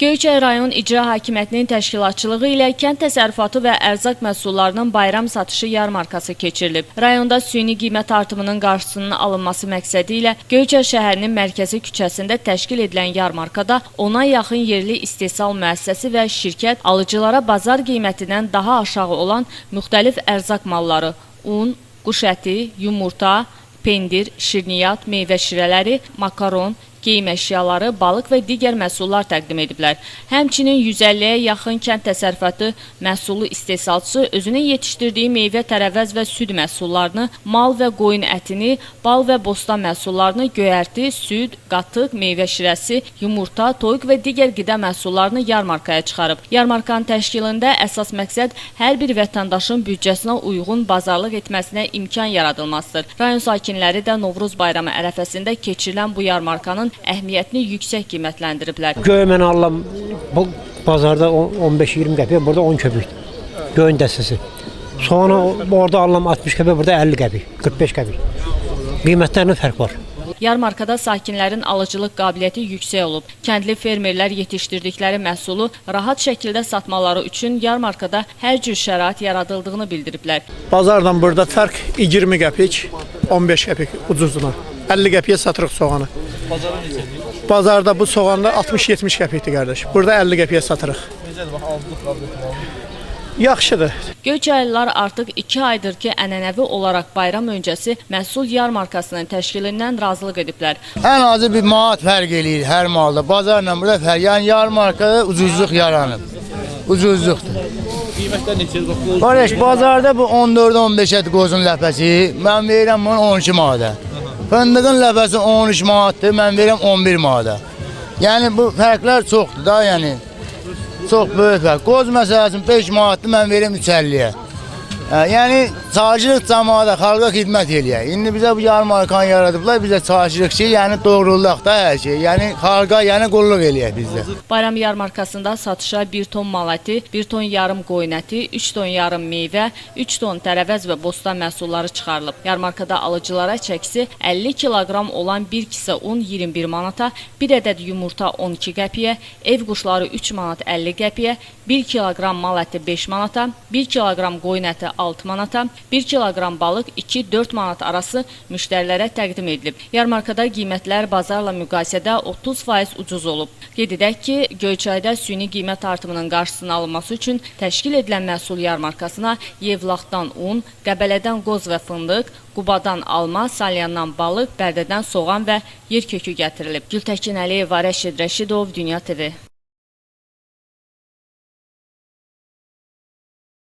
Göyçay rayon İcra Hakimiyyətinin təşkilatçılığı ilə kənd təsərrüfatı və ərzaq məhsullarının bayram satışı yarmarkası keçirilib. Rayonda süni qiymət artımının qarşısının alınması məqsədi ilə Göyçay şəhərinin mərkəzi küçəsində təşkil edilən yarmarkada 10-a yaxın yerli istehsal müəssisəsi və şirkət alıcılara bazar qiymətindən daha aşağı olan müxtəlif ərzaq malları, un, quş əti, yumurta, pendir, şirniyyat, meyvə şirələri, makaron, geyim əşyaları, balıq və digər məhsullar təqdim ediblər. Həmçinin 150-yə yaxın kənd təsərrüfatı məhsulu istehsalçısı özünün yetişdirdiyi meyvə, tərəvəz və süd məhsullarını, mal və qoyun ətini, bal və bostan məhsullarını, göyərti, süd, qatıq, meyvə şirəsi, yumurta, toyuq və digər qida məhsullarını yarmarkaya çıxarıb. Yarmarkanın təşkilində əsas məqsəd hər bir vətəndaşın büdcəsinə uyğun bazarlıq etməsinə imkan yaradılmasıdır. Rayon sakinləri də Novruz bayramı ərəfəsində keçirilən bu yarmarkanın əhəmiyyətini yüksək qiymətləndiriblər. Göy mən alıram bu bazarda 15-20 qəpiyə, burada 10 köpükdür. Göyün dəstəsi. Soğanı orada alıram 60 qəpiyə, burada 50 qəpik, 45 qəpik. Qiymətlərinin fərq var. Yarmarkada sakinlərin alıcılıq qabiliyyəti yüksək olub. Kəndli fermerlər yetişdirdikləri məhsulu rahat şəkildə satmaları üçün yarmarkada hər cür şərait yaradıldığını bildiriblər. Bazardan burada fərq 20 qəpik, 15 qəpik ucuzuna. 50 qəpiyə satırıq soğanı. Bazarda bu soğanlar 60-70 qəpikdir qardaş. Burada 50 qəpiyə satırıq. Yaxşıdır. Göyçaylılar artıq 2 aydır ki, ənənəvi olaraq bayram öncəsi məhsul yarmarkasının təşkilindən razılıq ediblər. Ən azı bir manat fərq eləyir hər malda. Bazarla burada fərq. Yəni yarmarkada ucuzluq yaranıb. Ucuzluqdur. Qiymətlər neçədir? Bax, qoz. Qardaş, bazarda bu 14-15 qozun ləpəsi, mən verirəm bunu 12 manata. Fındığın ləpəsi 13 manatdır, mən verirəm 11 manata. Yəni bu fərqlər çoxdur da, yəni. Çox böyük fərq. Qoz məsələsini 5 manatdır, mən verirəm 3.50-yə. Yəni çalışırıq camaata, xalqa xidmət eləyək. İndi bizə bu yarmarkanı yaradıblar, bizə çalışırıq ki, yəni doğruluq da hər şey. Yəni xalqa, yəni qulluq eləyək bizdə. Bayram yarmarkasında satışa 1 ton mal əti, 1 ton yarım qoyun əti, 3 ton yarım meyvə, 3 ton tərəvəz və bostan məhsulları çıxarılıb. Yarmarkada alıcılara çəkisi 50 kiloqram olan bir kisə un 21 manata, bir ədəd yumurta 12 qəpiyə, ev quşları 3 manat 50 qəpiyə, 1 kiloqram mal əti 5 manata, 1 kiloqram qoyun əti 6 manata, 1 kiloqram balıq 2-4 manat arası müştərilərə təqdim edilib. Yarmarkada qiymətlər bazarla müqayisədə 30% ucuz olub. Qeyd edək ki, Göyçayda süni qiymət artımının qarşısının alınması üçün təşkil edilən məhsul yarmarkasına Yevlaxdan un, Qəbələdən qoz və fındıq, Qubadan alma, Salyandan balıq, Bərdədən soğan və yer kökü gətirilib. Gültəkin Əliyeva, Rəşid Rəşidov, Dünya TV.